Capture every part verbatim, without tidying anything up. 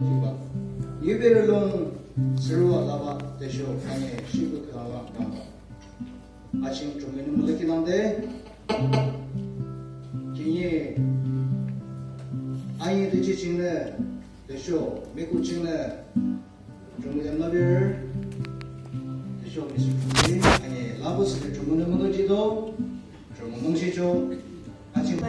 Jiba, niuberü lung tsührü alabah tüsho ane shibuk kanglang kangba. Aching Thrünpuhnü mulong kinangde. Khihni ane tüji chingnü tüsho mihkhuk chingnü Thrünpuh yamnabir tüsho Mister Thrünpuh ane labah thsüde Thrünpuhnü mulong jido. Thrünpuh mungshicho. Aching.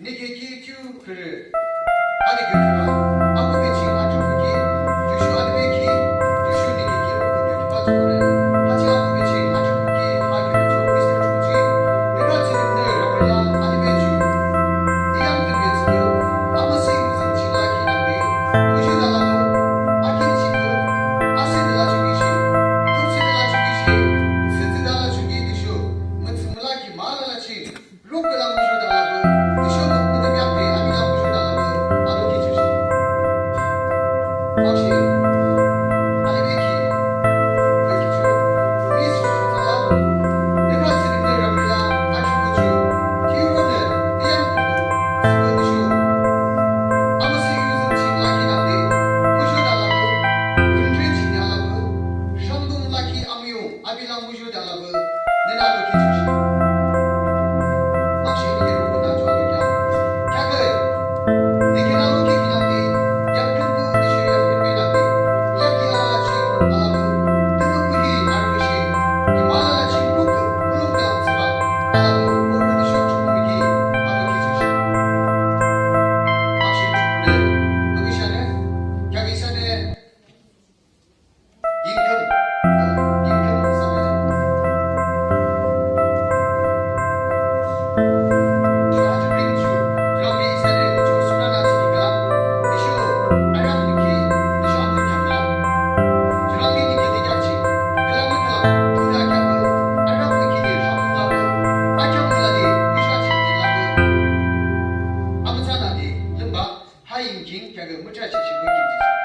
Neke ki thiyu khürü Ha yimkhin kheakü müthra ching shibükin jihchoh.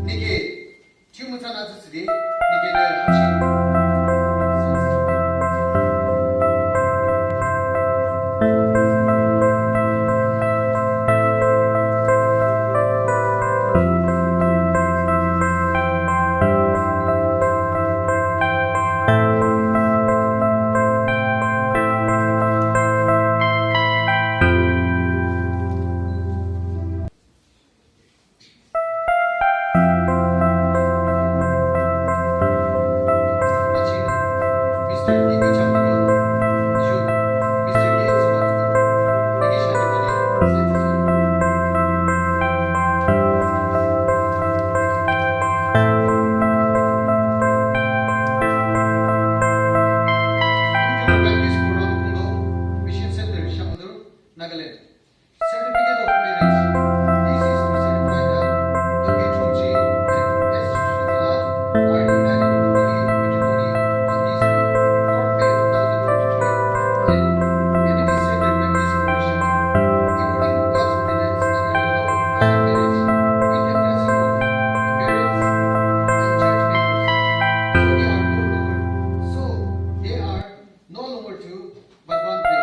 Neke, ju mütsan atsütsüde, neke le hapshe. Nagaland. Certificate of marriage. This is to certify that the P Chungji and S Shutala are united in holy matrimony on this day, fourth May two thousand twenty-three, and, and it is sacred practice for Shamator. According to God's ordinance, under the law of Christian marriage, we can conceive of the parents and church members. So they are no longer, so they are no longer two, but one flesh.